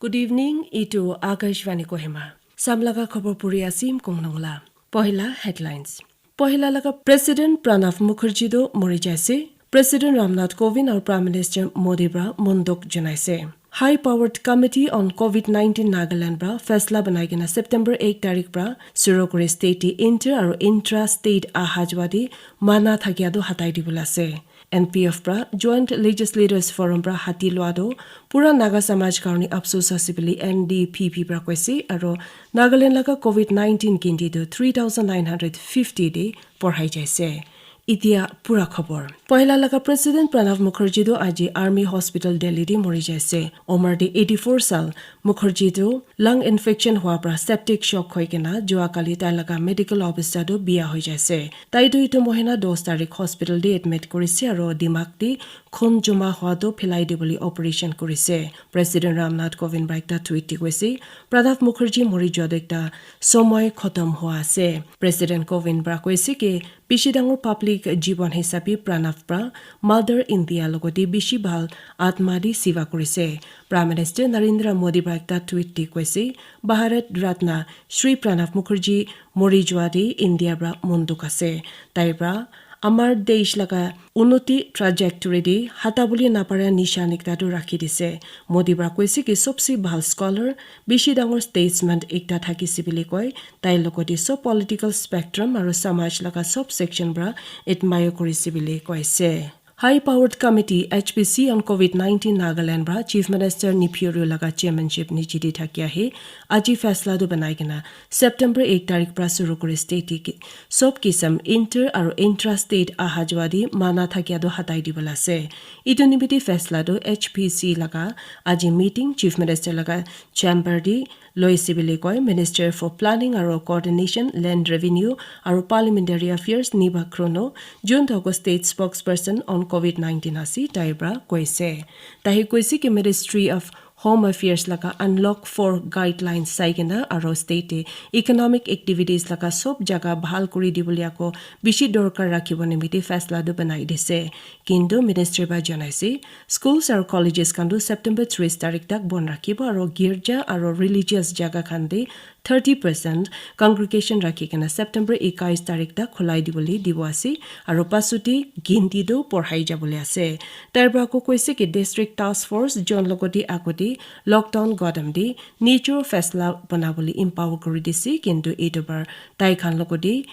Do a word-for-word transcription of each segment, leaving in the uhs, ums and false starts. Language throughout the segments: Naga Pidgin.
Good evening, itu Akashvani Kohima. Samlaga khobor puri asim kongnongla. Pohila headlines. Pohila laga President Pranab Mukherjee do mori jaise. President Ramnath Kovind aru Prime Minister Modi pra mondok janaise. High Powered Committee on COVID nineteen Nagaland pra faisla banai kena September ek tarik pra shuru kuri state te inter aru intra state aha jwa di mana thakia do hatai dibole ase. N P F pra Joint Legislators Forum pra hati lua do pura Naga samaj karni apsos ase bili N D P P pra koise aru Nagaland laga COVID nineteen ginti do three thousand nine hundred fifty de porhai jaise. Itia pura khobor. Pohila laga President Pranab Mukherjee do aji Army Hospital Delhi de mori jaise. Omar de eighty four sal. Mukherjee do lung infection hua pra septic shock hoi kena jua kali tai laga medical officer do bia hoi jaise. Tai do itu mohina dos tarik hospital de admit kurise aru dimak de khun joma hua do philai de buli operation kurise. President Ramnath Kovind pra ekta tweet de koise, Pranab Mukherjee mori jua do ekta somoy khotom hua ase. President Kovind pra koise ki bishi dangor public jibon hisabi Pranab pra Mother India logote bishi bhal atma di siva kurise. Prime Minister Narendra Modi pra ekta tweet di koise, Bharat Ratna Shri Pranab Mukherjee mori jua di India pra monduk ase. Tai pra amar desh laga unoti trajectory di hata buli napara nishan ekta tu rakhi dise. Modi pra koise ki sobse bhal scholar, bishi dangor statesman ekta thakise bili koi. Tai logote sob political spectrum aru samaj laga sob section pra admire kurise bili koise. High Powered Committee H P C on COVID nineteen Nagaland pra Chief Minister Neiphiu Rio laga chairmanship niche de thaki ahe. Aji faisla do banai kena September ek tarik pra shuru kuri state ki sob kisam inter aru intra state aha jwa di mana thakia do hatai dibole ase. Itu nimite faisla do H P C laga aji meeting Chief Minister laga chamber di loise bili koi Minister for Planning aru Coordination, Land Revenue aru Parliamentary Affairs Niba Khrono, jun thoko state spokesperson on COVID nineteen ase, tai pra koise. Tahi koise ki Ministry of Home Affairs laga unlock four guidelines sai kena aru state te economic activities laga sob jaga bhal kuri dibole ako bishi dorkar rakhibo nimite faisla do banai dise. Kintu minister pra janaise, schools aru colleges khan tu September tris tarik tak bon rakhibo aru girja aru religious jaga khan te thirty percent congregation rakhi kena September ekais tarik tak khulai dibole dibo ase aru pasuti ginti tu porhai jabole ase. Tai pra ako koise ki district task force jon logoti agoti lockdown godam di nijor faisla banabole empower kuri dise, kintu etu bar tai khan logoti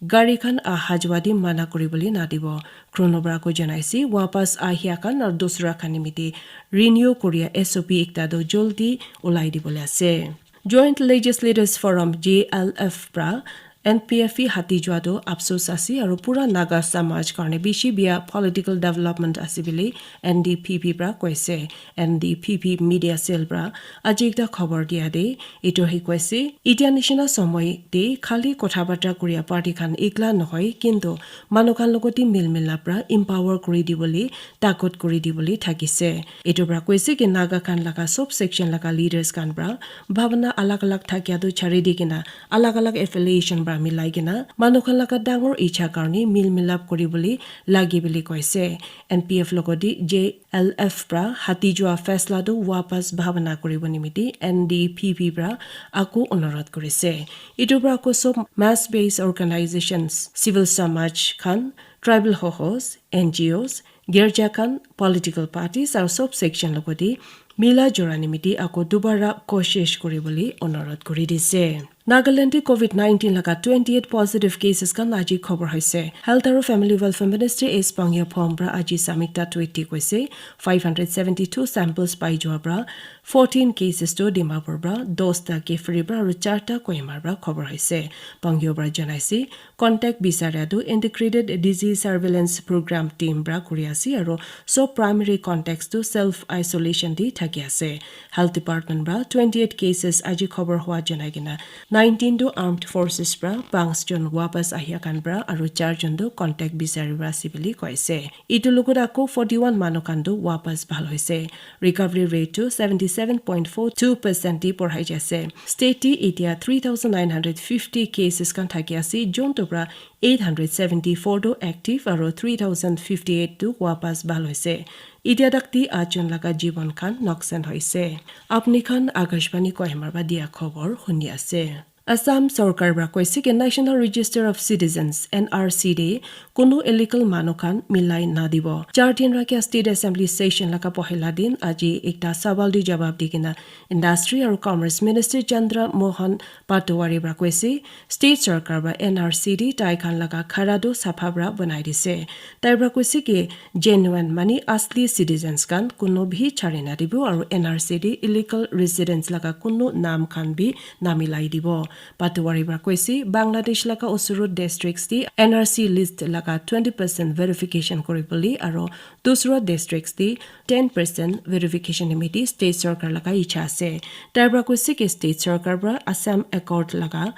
gari khan aha jwa di mana kuribole nadibo. Khrono pra ako janaise, wapas ahia khan aru dusra khan nimite renew kuria S O P ekta do joldi ulai dibole ase. Joint Legislators Forum, J L F pra N P F hati jwa do apsos ase aru pura Naga samaj karne bishi bia political development ase bili N D P P pra koise. N D P P media cell pra aji ekta khobor dia de etu hi koise, itia nishina somoy te khali kotha barta kuria party khan ekla nohoi, kintu manu khan logote mil milap pra empower kuri dibole, takot kuri dibole thakise. Etu pra koise ki Naga khan laga sob section laga leaders khan pra bhabana alag alag thakia tu chari di kena alag alag affiliation pra milai kena manu khan laga dangor icha karne mil milap kuribole lage bili koise. N P F logote J L F pra hati jwa faisla tu wapas bhabana kuribo nimite N D P P pra ako onurodh kurise. Etu pra ako sob mass based organizations, civil samaj khan, tribal hohos, N G Os, girja khan, political parties aru sob section logote mila jora nimite ako dubara koshish kuribole onurodh kuri dise. Nagaland te COVID nineteen laga twenty eight positive cases khan aji khobor hoise. Health aru Family Welfare Minister S Pangyo Phom pra aji samikta tweet di koise, five hundred seventy two samples pai jua pra fourteen cases to Dimapur pra, dos ta Kiphire pra aru char ta Kohima pra khobor hoise. Pangyo pra janaise, contact bisaria tu Integrated Disease Surveillance Program team pra kuri ase aru sob primary contacts tu self isolation di thaki ase. Health Department pra twenty eight cases aji khobor hua janai kena nineteen tu armed forces pra, panch jon wapas ahia khan pra aru char jon tu contact bisari pra ase bili koise. Etu logot ako forty one manu khan tu wapas bhal hoise. Recovery rate tu seventy seven point four two percent di porhai jaise. State te itia three thousand nine hundred fifty cases khan thaki ase, jon tu pra eight hundred seventy four tu active aru three thousand fifty eight tu wapas bhal hoise. Itya tak ti ajon laga jibon khan noksan hoise. Apni khan Akashvani Kohima para dia khobor huni ase. Assam sorkar para koise ki National Register of Citizens, N R C, te kunu illegal manu khan milai nadibo. Char din rakhia State Assembly session laga pohila din aji ekta sawal di jawab di kena Industry aru Commerce Minister Chandra Mohan Patowary para koise, State sorkar para N R C te tai khan laga khara tu sapha para banai dise. Tai para koise ki genuine mani asli citizens khan kunu bhi chari nadibo aru N R C te illegal residents laga kunu naam khan bhi namilai dibo. Patowary para koise, Bangladesh laga usurut districts te N R C list laga twenty percent verification kori bole aru dusra districts te ten percent verification nimite state sorkar laga icha ase. Tai para koise ki state sorkar para Assam Accord laga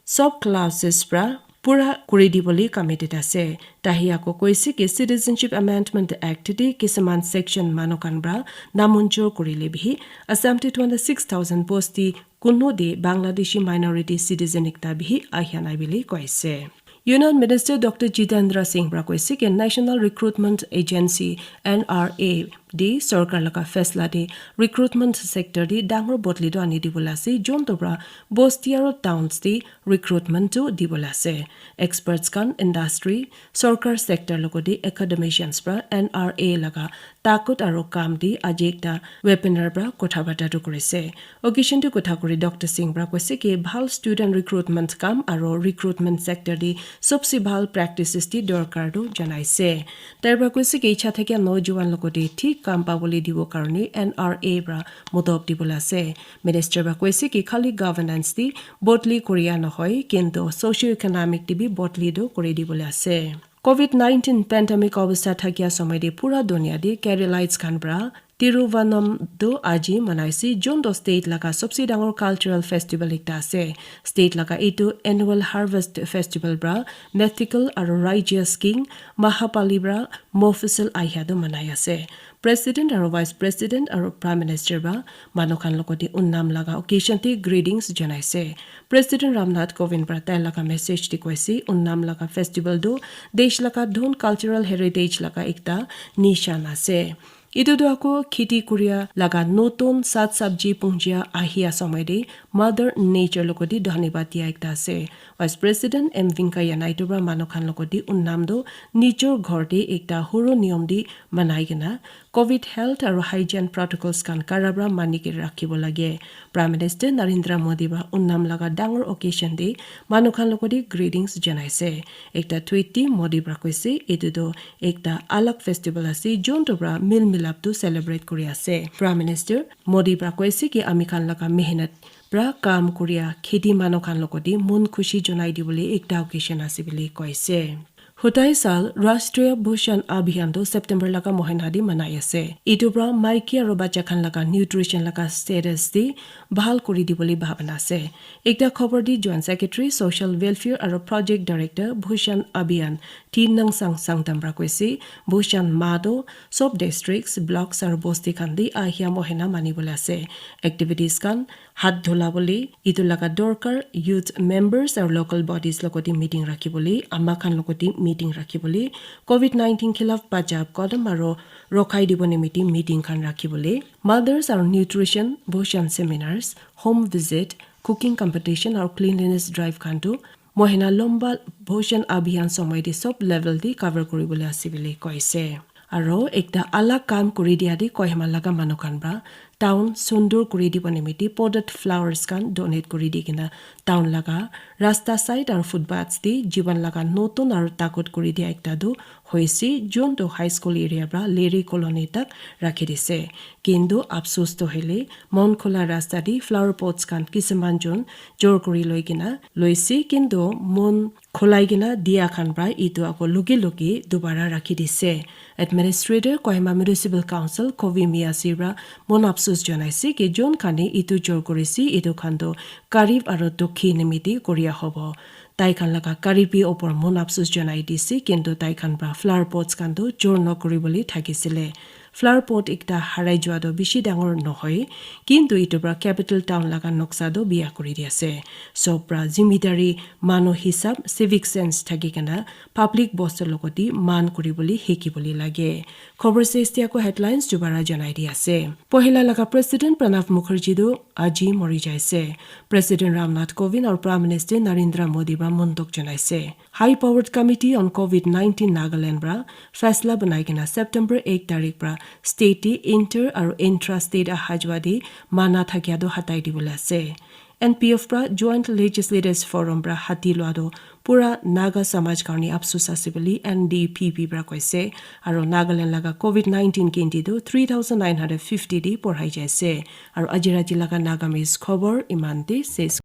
sub clauses para pura kuri dibole committed ase. Tahi ako koise ki Citizenship Amendment Act te kisuman section manu khan para namunjur kurile bhi Assam te twenty six thousand post te kunu de Bangladeshi minority citizen ekta bhi ahia nai bili koise. Union Minister Doctor Jitendra Singh para koise ki National Recruitment Agency, N R A, de sorkar laga faisla de recruitment sector de dangor bodli do ani dibola ase, jon to para bosti aro towns de recruitment to dibola ase. Experts khan industry, sorkar sector logo de academicians para N R A laga takut aro kam de aji ekta webinar para kotha bata do korise. Occasion te kotha kuri Doctor Singh para koise ki bhal student recruitment kam aro recruitment sector te sobse bhal practices te dorkar tu janaise. Tai para koise ki icha thakia nojuan logote thik kam pabole dibo karone N R A para modop dibole ase. Minister para koise ki khali governance te bodli koria nohoi, kintu socio-economic te bi bodli tu kori dibole ase. Covid nineteen pandemic obostha thakia somoy te pura dunia te Keralites khan para Tiruvanam do aji manaise, jun do state laga sobse dangor cultural festival ekta ase. State laga etu annual harvest festival para mythical aro righteous king Mahapali para Mofusal ahia do manai ase. President aro Vice President aro Prime Minister para manu khan logote unnam laga occasion te greetings janaise. President Ramnath Kovind para tai laga message te koise, unnam laga festival do desh laga dhun cultural heritage laga ekta nishan ase. Etu tu ako kheti kuria laga notun sat sabji pungjia ahia somoy te Mother Nature logote dhanyabad dia ekta ase. Vice President M Venkaiah Naidu para manu khan logote unnam do nijor ghor te ekta huru niyom di manai kena Covid health aro hygiene protocols khan kara para mani ke rakhibo lage. Prime Minister Narendra Modi para unnam laga dangor occasion te manu khan logote greetings janaise. Ekta tweet te Modi para koise, etu tu ekta alag festival ase, jun to para mil milap tu celebrate kuri ase. Prime Minister Modi para koise ki ami khan laga mehnat para kam kuria kheti manu khan logote mon khushi janai dibole ekta occasion ase bole koise. Hudai sal Rashtriya Bhushan Abhiyan tu September laga mohina di manai ase. Etu para maiki aro bacha khan laga nutrition laga status di bhal kuri dibole bhabana ase. Ekta khobor di Joint Secretary Social Welfare aro Project Director Bhushan Abhiyan T Nangsang Sangtam para koise, Bhushan ma do sob districts, blocks aro bosti khan di ahia mohina mani bole ase. Activities khan hat dhula bole, etu laga dorkar youth members aro local bodies logote meeting rakhi bole, ama khan logote meeting rakhi bole, Covid nineteen khilaf bachab kadam aro rokhai dibo nimite meeting khan rakhi bole, mothers aro nutrition, Bhushan seminars, home visit, cooking competition aro cleanliness drive khan tu mohina lomba Bhushan Abhiyan somoy te sob level te cover kuri bole ase bole koise. Aro ekta alag kam kuri dia te Kohima laga manu khan para town sundur kuri dibo nimite potted flowers khan donate kuri di kena town laga rasta side aro footpaths te jiban laga notun aro takut kuri dia ekta tu hoise, jun tu high school area para Leri colony tak rakhi dise. Kintu afsus tu hoile mon khula rasta te flower pots khan kisuman jun jor kuri loi kena loise, kintu mon khulai kena dia khan para etu ako luki luki dubara rakhi dise. Administrator Kohima Municipal Council Kovi Miyasi para mon afsus janaise ki jun khan e etu jor kurise, etu khan tu karib aro dukhi nimite kuria hobo. Tai khan laga karib e opor mon afsus janai dise, kintu tai khan para flower pots khan tu jor nokuri bole thakisile. Flower pot ekta harai jua toh bishi dangor nohoi, kintu etu pra capital town laga noksa toh biya kuri di ase. Sob pra zimidari, manu hisab, civic sense thaki kena public boss logoti man kuri bole hiki bole lage. Khobor se esti ako headlines dubara janai di ase. Pohila laga President Pranab Mukherjee toh aji mori jaise. President Ramnath Kovind aru Prime Minister Narendra Modi pra mondok janaise. High Powered Committee on COVID nineteen Nagaland pra faisla banai kena September ek tarik pra state te inter aru intra state aha jua te mana thakia toh hatai dibole ase. N P F pra Joint Legislators Forum pra hati lua toh pura Naga Samaj karne apsus ase bole N D P P pra koise. Aru Nagaland laga COVID nineteen ginti toh three thousand nine hundred fifty te porhai jaise. Aru aji rati laga Nagamese khobor iman te ses